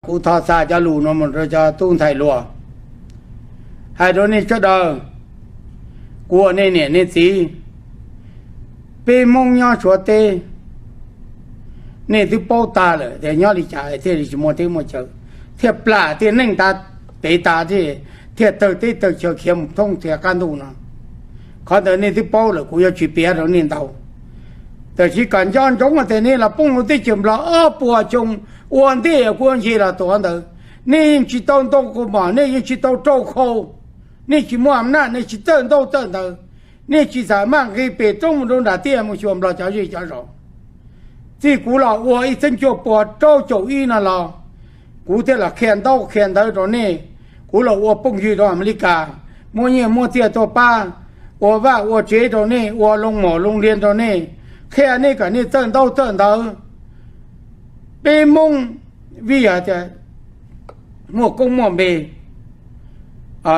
Kuv thov xa cov lus no mus rau cov tub ntxhais hluas, hais rau nej sawv daws, kuv ua nej niam nej txiv, peb Hmoob nyob Suav teb, nej twb paub tag lawm tias nyob li cas thiaj li tsis muaj teb muaj chaw, thiaj plam thiaj neej tas pem tas thiab, thiaj tawg teb tawg chaw khiav mus thoob txhia qab ntuj no. Qhov ntawd nej twb paub lawm, kuv yuav tsis piav rau nej ntau. Tab sis kom nco ntsoov tias nej los poob lub teb chaws Nplog ob puas xyoo ua ntej kuv nce los tuav ntawd, nej yeej tsis tau ntoo kaus mom, nej yeej tsis tau rau khau, nej tsis muaj am naj, nej tsis txawj ntaub txawj ntawv, nej tsis xam maj nqis pem roob mus rau nram tiaj mus xyuas Nplog cov zej cov zos. Txij kuv los ua ib txhiab cuaj puas rau caum ib no los, kuv thiaj los qhia ntaub qhia ntawv rau nej. Kuv los ua phooj ywg rau Amelikas, muab nyiaj muab txiaj tuaj pab, ua vaj ua tsev rau nej, ua loo mom loo liag rau nej, qhia nej kom nej txawj ntaub txawj ntawv. Peb Hmoob vim yog tias muaj koob muaj npe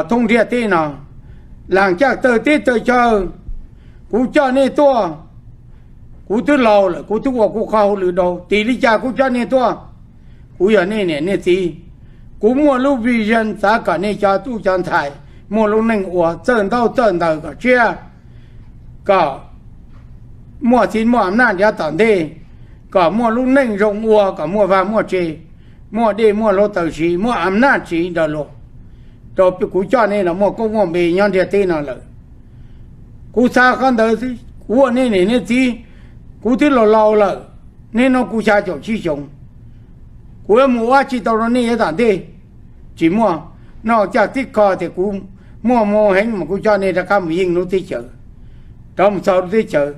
thoob ntiaj teb no, laas caj tawg teb tawg chaw, kuv coj nej tuaj, kuv twb laus lawm, kuv twb ua kuv qhov hauj lwm dhau, tim li cas kuv coj nej tuaj? Kuv yog nej niam nej txiv, kuv muaj lub vision xav kom nej cov tub cov ntxhais muaj lub neej ua, txawj ntaub txawj ntawv kom tshiab, kom muaj txiv muaj am naj ntiav tom ntej, kom muaj lub neej zoo ua, kom muaj vaj muaj tse, muaj dej muaj hluav taws siv, muaj am naj siv nrog luag, rau kuv coj nej los muaj koob muaj npe nyob ntiaj teb no lawm. Kuv xav qhov ntawd xwb, kuv ua nej niam nej txiv, kuv twb laus laus lawm, niaj hnub kuv xya caum tsib xyoos, kuv yuav mus ua dab tsi tau rau nej yav tom ntej? Tsis muaj. Noj caj tib qho tias kuv muaj hmoo heev mas kuv coj nej rov qab mus yeej lub teb chaws, rov mus txog lub teb chaws,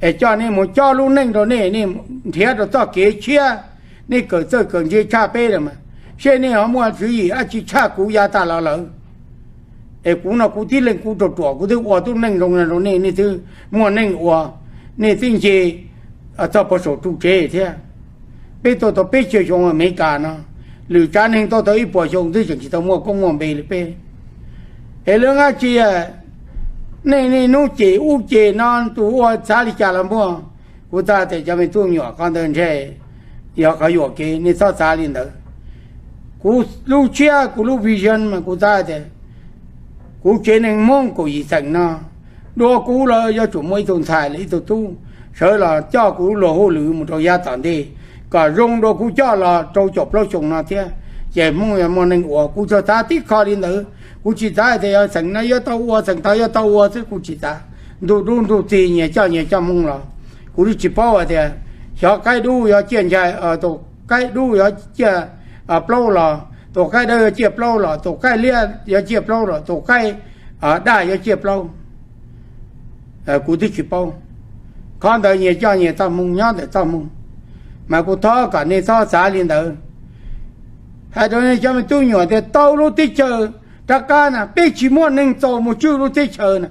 es coj nej mus cob lub neej rau nej, nej nrhiav rau txoj kev tshiab, nej kawm txawj kawm ntse tshaj peb lawm mas, seb nej ho muaj tswv yim dab tsi tshaj kuv yav tas los lawm. Es kuv no kuv tib leeg kuv ruam ruam kuv twb ua tub neej zoo no rau nej, nej twb muaj neej ua, nej twb nce txog puag saum ru tsev thiab. Peb tuaj tau peb caug xyoo Amelikas no, lwm tsav neeg tuaj tau ib puas xyoo twb tseem tsis tau muaj koob muaj npe li peb. Es lawv dab tsi, nej niaj hnub cem ub cem no, tus ua xav li cas los muaj. Kuv xav tias cov me tub me nyuam, qhov ntawd ntshe yog qhov yuam kev, nej txhob xav li ntawd. Kuv lub siab, kuv lub vision mas kuv xav tias kuv tsev neeg Hmoob kaum yim xeem no, dua kuv los yuav tsum muaj ib tug ntxhais los ib tug tub sawv los coj kuv luag hauj lwm mus rau yav tom ntej, kom zoo dua kuv coj los rau caum plaub xyoo no thiab, ces Hmoob yuav muaj neej ua. Kuv tsuas xav tib qho li ntawd, kuv tsis xav tias yog xeem no yuav tau ua, xeem tod yuav tau ua xwb, kuv tsis xav. Ntuj dub ntuj txig, nyias coj nyias coj Hmoob los, kuv twb tsis paub hais tias xyov qaib dub yuav ciaj ncai, tus qaib dub yuav ciaj plaub los, tus qaib dawb yuav ciaj plaub los, tus qaib liab yuav ciaj plaub los, tus qaib daj yuav ciaj plaub. Kuv twb tsis paub. Qhov ntawd nyias coj nyias txoj hmoo nyob ntawm txoj hmoo, mas kuv thov kom nej txhob xav li ntawd. Hais rau nej cov me tub me nyuam tias tau lub teb chaws rov qab na, peb tsis muaj neeg txaus mus tswj lub teb chaws na.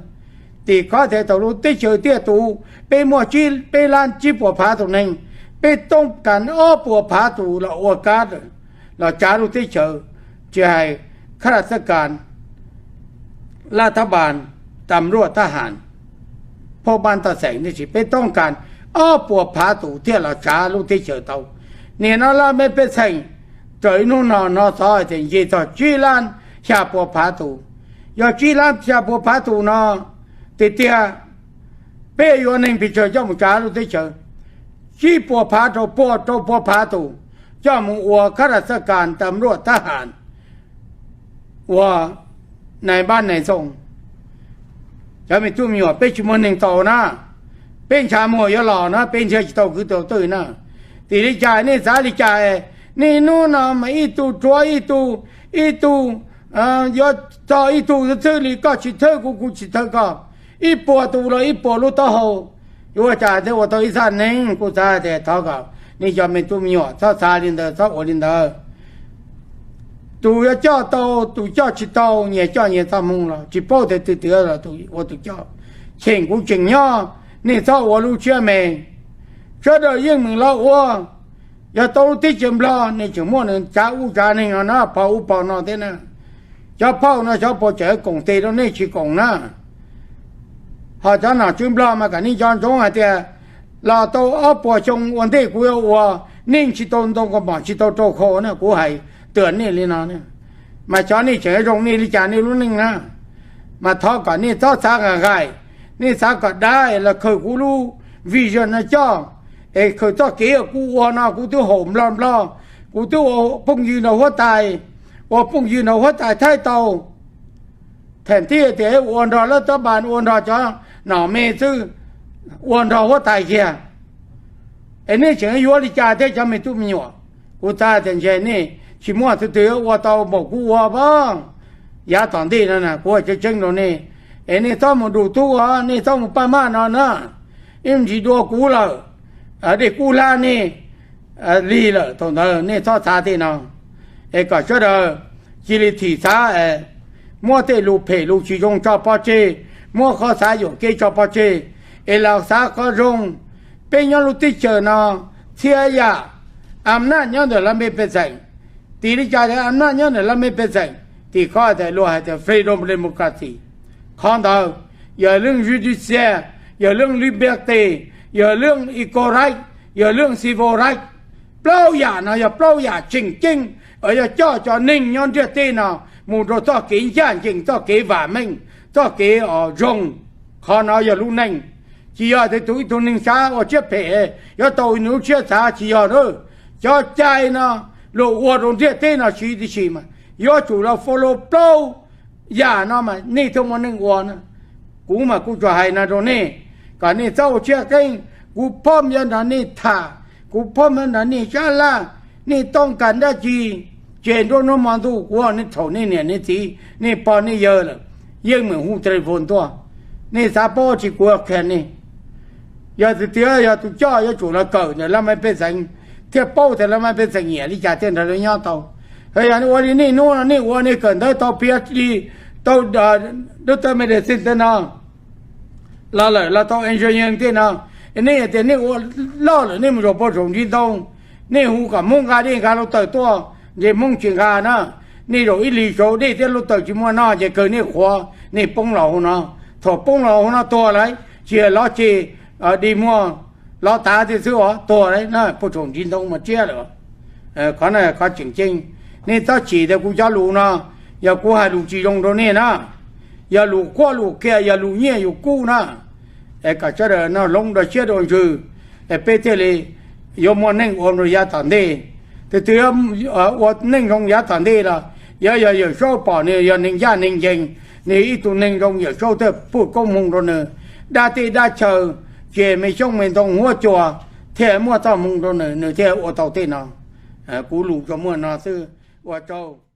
Tim qhov tias thaum lub teb chaws tiaj tus, peb muaj peb lab tsib puas phav tus neeg, peb toob kas ob puas phav tus los ua kab, los tsav lub teb chaws, tsis hais khab laj xab kas, laj thab npas, tas mluaj thab has, phauj npab toj xeem, tiam sis peb toob kas ob puas phav tus thiaj los tsav lub teb chaws tau. Nim no laj mej pej xeem raws ib hnub no hnov xov hais tias nce txog tsib lab xya puas phav tus. Yog tsib lab xya puas phav tus no, tiag tiag peb yuav neeg pes tsawg coj mus tsav lub teb chaws? Tsib puas phav rau pua rau puas phav tus coj mus ua khab laj xab kas, tas mluaj thab has, ua nais npab nais txoo. Cov me tub me nyuam, peb tsis muaj neeg txaus na, peb ntshav muag yuav los na, peb nrhiav tsis tau kwv tau tij na. Tim li cas nej xav li cas? Niaj hnub no mas ib tug rhuav ib tug, ib tug yuav txog ib tug txhwj li, koj tsis thawj kuv, kuv tsis thawj koj, ib puas tus los ib puas lub taub hau, yuav ua cas thiaj ua tau ib txhaj neeg? Kuv xav tias thov kom nej cov me tub me nyuam txhob xav li ntawd, txhob ua li ntawd. Tus yuav coj tau, tus coj tsis tau, nyias coj nyias txoj hmoo los tsis paub tias twg twg los ua tus coj. Cheem kuv tseem nyob, nej txhob ua lub siab me. Sawv daws yeej meem los ua, yog tau lub teb chaws Nplog nej tseem muaj nws tsav ub tsav neeg no na, phau ub phau no thiab na. Cov phauj no xyov puas tseem koom tes rau nej tsis koom na. Ho cov nom tswv Nplog mas kom nej nco ntsoov hais tias los tau ob puas xyoo ua ntej kuv yuav ua, Nej tsis tau ntoo kaus mom tsis tau rau khau na, kuv hais tuam nej li no. Mas xyov nej tseem zoo nej li cas nej lub neej na. Mas thov kom nej txhob xav nqaim nqaim, nej xav kom dab los khaws kuv lub vision no coj, es khaws txoj kev kuv ua no kuv twb haum nplog nplog, kuv twb ua phooj ywg nraug huab tais, ua phooj ywg nraug huab tais Thaib tau, thaum thib tias ua nrog lawv cov npas ua nrog cov nom me xwb, ua nrog huab tais kiag. Es nej tseem yuav li cas thiab cov me tub me nyuam? Kuv xav tias ntshe nej tsis muaj tus twg ua tau npaum kuv ua pab. Yav tom ntej no kuv ua tseeb tseeb rau nej, es nej txhob mus du tub os, nej txhob mus paj maj no na, ib ntsis dua kuv lawm, dej kub hlab nej lig lawm. Thaum ntawd nej txhob xav tej no, es kom sawv daws cia li thim xav, muab tej lus phem lus tsis zoo tso pov tseg, muab qhov xav yuam kev tso pov tseg, es los xav qhov zoo. Peb nyob lub teb chaws no, txhia yam am naj nyob ntawm lawv me pej xeem. Tim li cas tias am naj nyob ntawm lawv me pej xeem? Tim qhov tias luag hais tias freedom democracy. Qhov ntawd yog lub judicial, yog lub liberty, yog lub equal right, yog lub civil right. Plaub yam no yog plaub yam tseem ceeb uas yog coj cov neeg nyob ntiaj teb no mus rau txoj kev ncaj ncees, txoj kev vam meej, txoj kev zoo. Qhov no yog lub neej. Tsis yog tias tus ib tug neeg xav ua siab phem yuav tau nws lub siab xav, tsis yog na. Cov cai no luag ua rau ntiaj teb no siv tib si mas yuav tsum los follow plaub yam no mas nej thiaj muaj neej ua na. Kuv mas kuv tsuas hais no rau nej, kom nej txhob ua siab qeeb. Kuv phob npio nrog nej tham, kuv phob npio nrog nej sab laj. Nej tau kam dab tsi, ces nruab hnub hmo ntuj kuv ua nej thaum nej niam nej txiv nej pog nej yawg lawm, yeej meem hu telephone tuaj. Nej xav paub tsis kuv qhia nej. Yog tus twg yog tus coj yuav tsum los kawm ntawm lawv me pej xeem thiaj paub tias lawv me pej xeem nyiam li cas thiaj nrog lawv nyob tau. Yog nej ua li nej hnub no nej ua nej kawm ntawv tau PhD, tau doctor medicine tej no los lawm, los tau engineer tej no, nej tias nej ua loj lawm nej mus zaum pem saum ntiv ntoo, nej hu kom Hmoob nqa dej nqa hluav taws tuaj, ntshe Hmoob tsis nqa na. Nej zaum ib hlis saud dej thiab hluav taws tsis muaj noj ces kawg nej qhuav nej poob los hauv no. Thaum poob los hauv no tuag lawm, tsis yog lov ceg, dig muag lov tav thiab xwb os, tuag lawm na, pem saum ntiv ntoo mas tsiab lawm. Qhov no qhov tseem ceeb, nej txhob chim tias kuv cov lus no yog kuv hais lus tsis zoo rau nej na. Yog lus qhuab lus qhia, yog lus nyiaj yus kub na. Es kom sawv daws no hloov dua siab dua ntsws, es peb thiaj li yuav muaj neej ua rau yav tom ntej. Tus twg ua neej zoo yav tom ntej los yuav yog Yawm Saub pom nws yog neeg ncaj neeg ncees, nws ib tug neeg zoo Yawm Saub thiaj pub koob hmoov rau nws. Dab teb dab chaw, ces me xyoob me ntoo huab cua thiaj muaj txoj hmoov rau nws, nws thiaj ua tau tej no. Kuv lus tsuas muaj no xwb, ua tsaug.